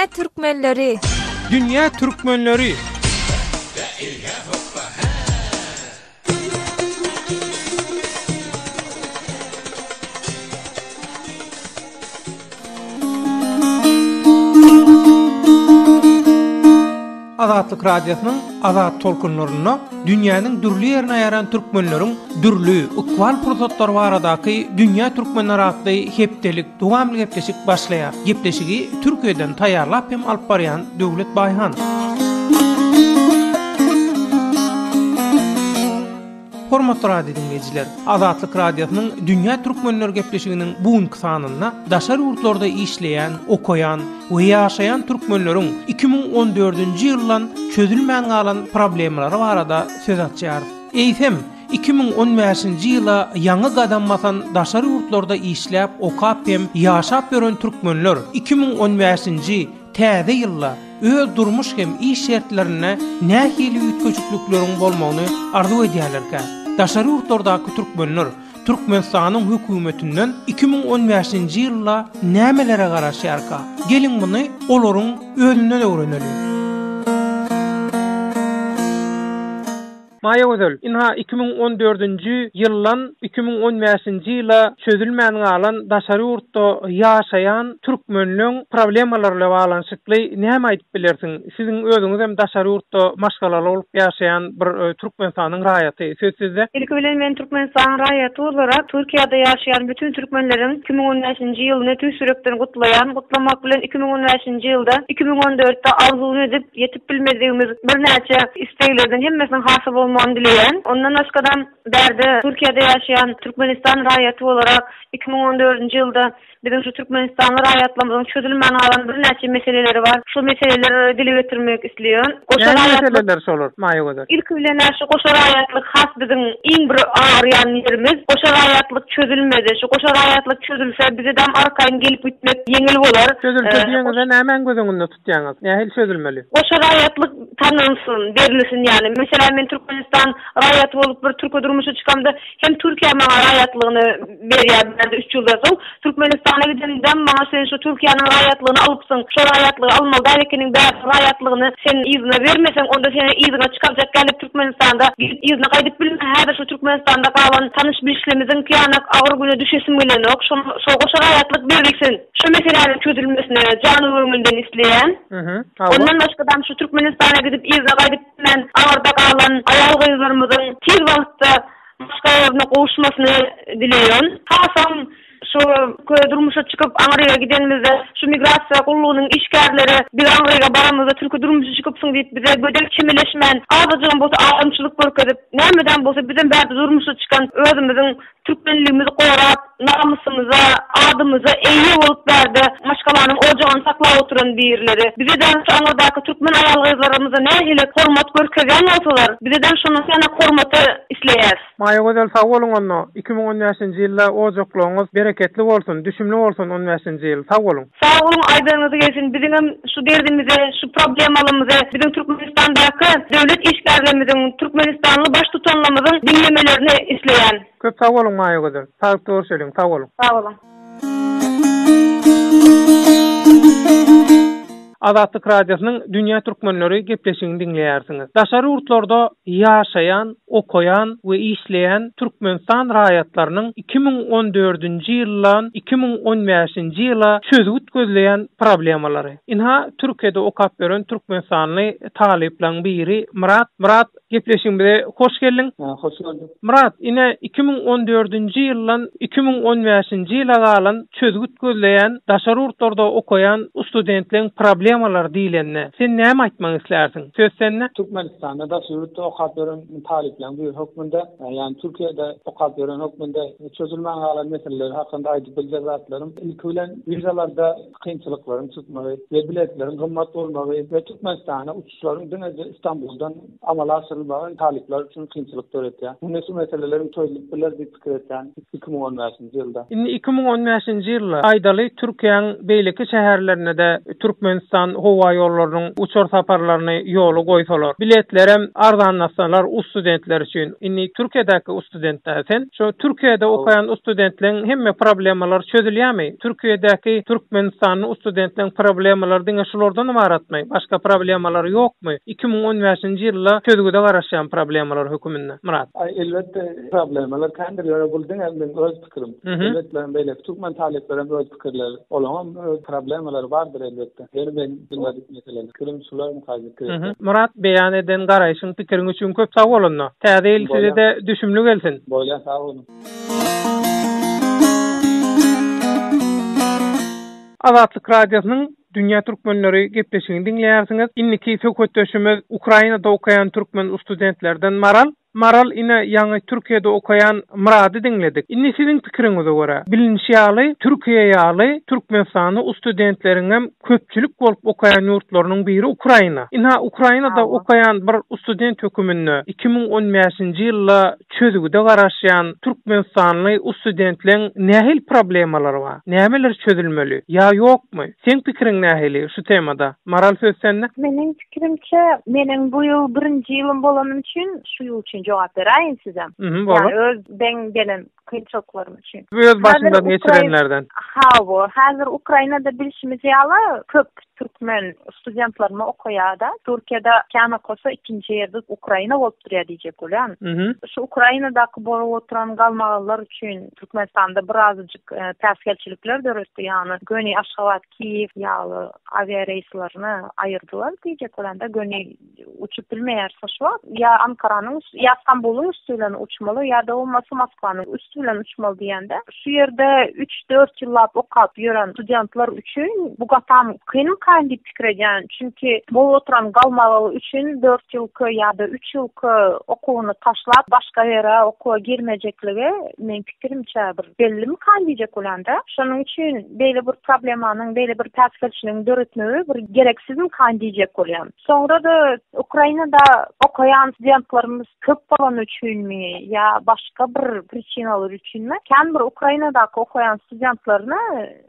Dünýä türkmenleri! Dünýä türkmenleri! Azatlyk Radiosynyň Azat tolkunlarynda dünýäniň dürli ýerine ýaran türkmenleriň dürli ykbal pursatlary baradaky Dünýä türkmenleri atly hepdelik dowamly gepleşik başlaýar. Gepleşigi Türkiýeden taýýarlap hem alyp barýan Döwlet Baýhan. Hormatly radio diňleýjiler, Azatlyk Radiosynyň Dünýä Türkmenleri gepleşiginiň bu günki sanynda daşary ýurtlarda işleýän, okaýan we ýaşaýan türkmenleriň 2014-nji ýyldan çözülmän galan problemalary barada söz açýarys. Eýsem, 2015-nji ýyla ýaňy gadam basan daşary ýurtlarda işläp, okap hem ýaşap ýören türkmenler 2015-nji Täze ýylda öz durmuş hem iş şertlerinde nähili üýtgeşiklikleriň bolmagyny arzuw edýärlerkä? Daşary ýurtlardaky türkmenler Türkmenistanyň hökümetinden 2015-nji ýylda nämelere garaşýarka? Geliň muny olaryň özünden öwreneliň. Maýagözel, ynha 2014-nji ýyldan 2015-nji ýyla çözülmän galan daşary ýurtda ýaşaýan türkmenleň problemalary bilen baglanyşykly näme aýdyp bilersiň? Siziň özüňizem daşary ýurtda maşgalaly bolup ýaşaýan bir Türkmenistanyň raýaty. Söz sizde. Ilki bilen men Türkmenistanyň raýaty bolarak Türkiýede ýaşaýan bütin türkmenleriň 2015-nji ýylyny tüýs ýürekden gutlaýan. Gutlamak bilen 2015-nji ýylda 2014-de arzuwyny edip ýetip bilmedigimiz birnäçe isteglerden hemmesiniň hasyl bolmagyny dileýän. Ondan başgadam bärde Türkiýede ýaşaýan Türkmenistan raýaty bolarak 2014-nji ýylda biziň şu türkmenistanly raýatlarymyzyň çözülmän galan birnäçe meseleleri bar. Şol meseleleri dile getirmek isleýän. Goşa Näme raýatlyk meseleler şolar, Maýagözel? Ilki bilen-ä şu goşa raýatlyk has biziň iň bir agyrýan ýerimiz. Goşa raýatlyk çözülmedi. Şu goşa raýatlyk çözülse bizedam arkaýyn gelip gitmek ýeňil bolar. Çözülse diýeňizde nämäni göz öňünde tutýaňyz? Nähili çözülmeli? Goşa raýatlyk tanylsyn, berilsin ýaly. Meselem men Türkmenistan raýaty bolup bir türke durmuşa çykamda hem Türkiýe maňa raýatlygyny berýär bärde üç ýyldan soň. Türkmenistana gidenimdem maňa sen şu Türkiýäniň raýatlygyny alypsyň, şo raýatlygy almaly däl ekeniň bärde raýatlygyny sen yzyna bermeseň onda seni yzyňa çykarjak gälip Türkmenistanda gidip yzyna gaýdyp bilmän häzir şu Türkmenistanda galan tanyş bilişlemiziňki ýanak agyr güne düşesim gelenok şo şo goşa raýatlyk berilsin. Şu meseläniň çözülmesini jany-göňülden isleýän. Ondan başgadam şu Türkmenistana gidip yzyna gaýdyp bilmän aňyrda galan aýal-gyzlarymyzyň tiz wagtda maşgalalaryna gowuşmasyny dileýän. Hasam şu köýe durmuşa çykyp aňryga gidenimizde şu migrasiýa gullugynyň işgärleri biz aňryga baramyzda türke durmuşa çykypsyň diýip bize gödek çemeleşmän azajygam bolsa adamçylyk görkezip nämeden bolsa bizem bärde durmuşa çykan özümiziň Türkmenligimizi gorap, namysymyza, adymyza eýe bolup bärde maşgalanyň ojagyny saklap oturan birleri. Bizedem şu aňyrdaky türkmen aýal-gyzlarymyza nähili hormat görkezýän bolsalar, bizedem şonuň ýanak hormaty isleýäs. Maýagözel sag boluň onda 2015-nji ýylda ojaklaryňyz bereketli bolsun, düşümli bolsun on bäşinji ýyl sag boluň. Sag boluň aýdanyňyz gelsin biziňem şu derdimize şu problemalymyzy biziň Türkmenistandaky döwlet işgärlerimiziň Türkmenistanly baştutanlarymyzyň diňlemelerini isleýän. Köp sag boluň Maýagözel. Saglykda görşeliň. Sag boluň. Sag boluň. Azatlyk Radiosynyň Dünýä Türkmenleri gepleşigini diňleýärsiňiz. Daşary ýurtlarda ýaşaýan, okaýan we işleýän Türkmenistan raýatlarynyň 2014-nji ýyldan 2015-nji ýyla çözgüt gözleýän problemalary. Ynha, Türkiýede okap ýören türkmenistanly talyplaryň biri Myrat. Myrat, Gepleşigimize hoş geldiň. Hoş gördük. Myrat, ine, 2014-nji ýyldan 2015-nji ýyla galan çözgüt gözleýän daşary ýurtlarda okaýan studentleň problemalary diýlende, sen näme aýtmak islärsiň? Söz sende. Türkmenistanda daşary ýurtda okap ýören talyplaryň biri hökmünde, ýagny Türkiýede okap ýören hökmünde çözülmän galan meseleler hakynda aýdyp biljek zatlarym, ilki bilen wizalarda kynçylyklaryň çykmagy we biletleriň gymmat bolmagy we Türkmenistana uçuşlaryň diňe Istanbuldan amala aşyrylmagy talyplar üçin kynçylyk döretýär. Munda şu meseleleriň çözülip biler diýip pikir etýän 2015-nji ýylda. Indi 2015-nji ýylda aýdaly Türkiýäň beýleki şäherlerinde-de türkmenistanly. Türkmenistan howa ýollarynyň uçar saparlaryny ýola goýsalar, biletlerem arzanlatsalar ustudentler üçin. Indi Türkiýedäki ustudent däl sen. Şo Türkiýede okaýan ustudentleň hemme problemalary çözülýärmi? Türkiýedäki türkmenistanly ustudentleň problemalary diňe şulardan ybaratmy? Başga problemalary ýokmy? 2015-nji ýylda çözgüde garaşýan problemalar höküminde. Myrat. Aý elbetde problemalar kändir ýöne bul diňe meň öz pikirim. Elbetde beýleki türkmen talyplaram öz pikirleri, olaňam öz problemalary bardyr elbetde. Ýöne men bilmedik mesele. Pikirim şular mukaddes. Myrat beýan eden garaýşyň pikiriň üçin köp sag bol onda. Täze ýyl size-de düşümli gelsin. Bolýa sag boluň. Azatlyk Radiosynyň Dünýä Türkmenleri gepleşigini diňleýärsiňiz. Indiki söhbetdeşimiz Ukrainada okaýan türkmen ustudentlerden Maral. Maral ine ýaňy Türkiýede okaýan Myrady diňledik. Indi siziň pikiriňize görä, bilinişi ýaly Türkiýe ýaly Türkmenistanda ustudentleriňem köpçülik bolup okaýan ýurtlarynyň biri Ukraina. Ynha Ukrainada okaýan bir ustudent höküminde 2015-nji ýylda çözgüde garaşýan türkmenistanly ustudentleň nähili problemalary bar? Nämeler çözülmeli? Ýa ýokmy? Seň pikiriň nähili şu temada? Maral söz sende. Meniň pikirimçe, meniň bu ýyl birinji ýylym bolany üçin şu ýyl üçin jogap beräýin size. Mhm, bolar. Ýagny öz deň gelen kynçylyklarym üçin. Öz başyňdan geçirenlerden. Hawa, häzir Ukrainada bilşimiz ýaly köp türkmen studentlerimi okaýar-da. Türkiýede kän okasa ikinji ýerde Ukraina bolup durýar diýjek bolýan. Şu Ukrainadaky bolup oturan galmagallar üçin Türkmenistanda birazajyk päsgelçilikler döretdi. Ýagny göni Aşgabat, Kiýew ýaly awiareýslerini aýyrdylar diýjek bolýan-da, göni uçup bilmeýärsiň şu wagt. Ýa Ankaranyň, ýa Stambulyň üsti bilen uçmaly, ýa-da bolmasa Moskwanyň üsti bilen uçmaly diýende, şu ýerde üç-dört ýyllap okap ýören studentler üçin bu gatam kynmykan diýip pikir edýän. Çünki bolup oturan galmagal üçin dört ýylky ýa-da üç ýylky okuwyny taşlap, başga ýere okuwa girmejekligi meň pikirimçe bir bellimikan diýjek bolýan-da. Şonuň üçin beýle bir problemanyň, beýle bir päsgelçiligiň döretmegi bir gereksizmikan diýjek bolýan. Soňra-da Ukrainada okaýan studentlerimiz köp bolany üçinmi ýa başga bir pričinalar üçinmi, kän bir Ukrainadaky okaýan studentlerine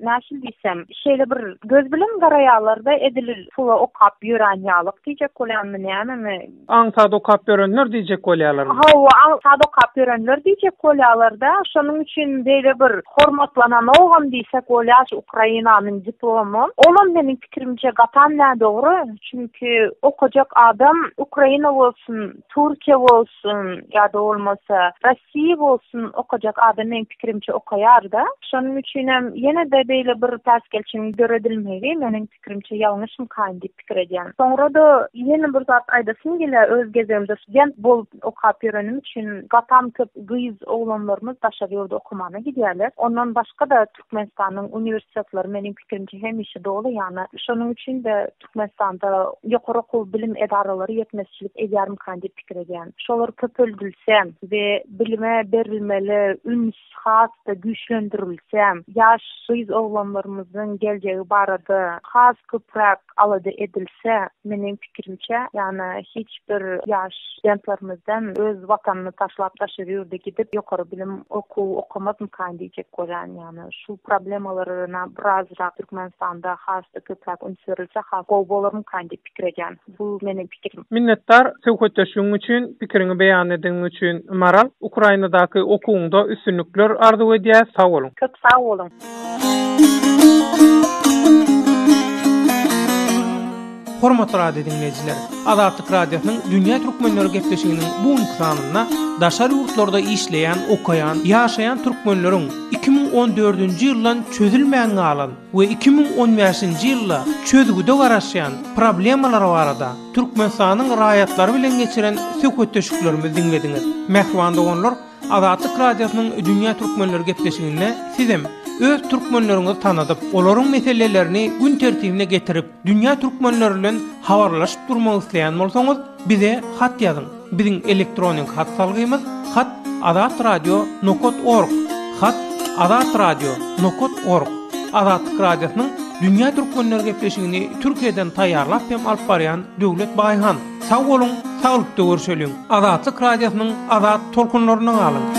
nähili diýsem, şeýle bir göz bilen garaýarlar-da, edil pula okap ýören ýalyk diýjek bolýanmy, nämemi. Aňsat okap ýörenler diýjek bolýarlarmy? Hawa, aňsat okap ýörenler diýjek bolýarlar-da. Şonuň üçin beýle bir hormatlananogam diýsek bolýar şu Ukrainanyň diplomy. Olam meniň pikirimçe gatam nädogry. Çünki okajak adam Ukraina bolsun, Türkiýe bolsun ýa-da bolmasa Rossiýa bolsun okajak adam meň pikirimçe okaýar-da. Şonuň üçinem ýene-de beýle bir päsgelçiligiň döredilmegi meniň pikirimçe ýalňyşmykan diýip pikir edýän. Soňra-da ýene bir zat aýdasym gelýär, öz gezegimde student bolup okap ýörenim üçin gatam köp gyz oglanlarymyz daşary ýurda okamana gidýärler. Ondan başga-da Türkmenistanyň uniwersitetleri meniň pikirimçe hemişe doly ýagny şonuň üçin-de Türkmenistanda ýokary okuw bilim edaralary ýetmezçilik edýärmikan diýip pikir edýän. Şolar köpeldilse we bilime berilmeli üns has-da güýçlendirilse, ýaş gyz-oglanlarymyzyň geljegi barada has köpräk alada edilse, meniň pikirimçe, ýagny hiç bir ýaş studentlerimizden öz watanyny taşlap daşary ýurda gidip ýokary bilim okuw okamazmykan diýjek bolýan, ýagny şu problemalaryna birazrak Türkmenistanda has-da köpräk üns berilse has gowy bolarmykan diýip pikir edýän. Bu meniň pikirim. Minnetdar söhbetdeşligiň üçin, pikiriňi beýan edeniň üçin Maral. Ukrainadaky okuwyňda üstünlikler arzuw edýäs, sag boluň. Köp sag boluň. Hormatly radio diňleýjiler, Azatlyk Radiosynyň Dünýä Türkmenleri gepleşiginiň bu günki sanynda daşary ýurtlarda işleýän, okaýan, ýaşaýan türkmenleriň 2014-nji ýyldan çözülmän galan we 2015-nji ýylda çözgüde garaşýan problemalar barada Türkmenistanyň raýatlary bilen geçiren söhbetdeşliklerimizi diňlediňiz. Mähriban doganlar, Azatlyk Radiosynyň Dünýä Türkmenleri gepleşiginde sizem öz türkmenleriňizi tanadyp, olaryň meselelerini gün tertibine getirip, dünýä türkmenleri bilen habarlaşyp durmak isleýän bolsaňyz, bize hat ýazyň. Biziň elektronik hat salgymyz hat azatradio nokat org hat azatradio nokat org Azatlyk Radiosynyň Dünýä Türkmenleri gepleşigini Türkiýeden taýýarlap hem alyp barýan Döwlet Baýhan. Sag boluň, saglykda görşeliň! Azatlyk Radiosynyň azat tolkunlarynda galyň!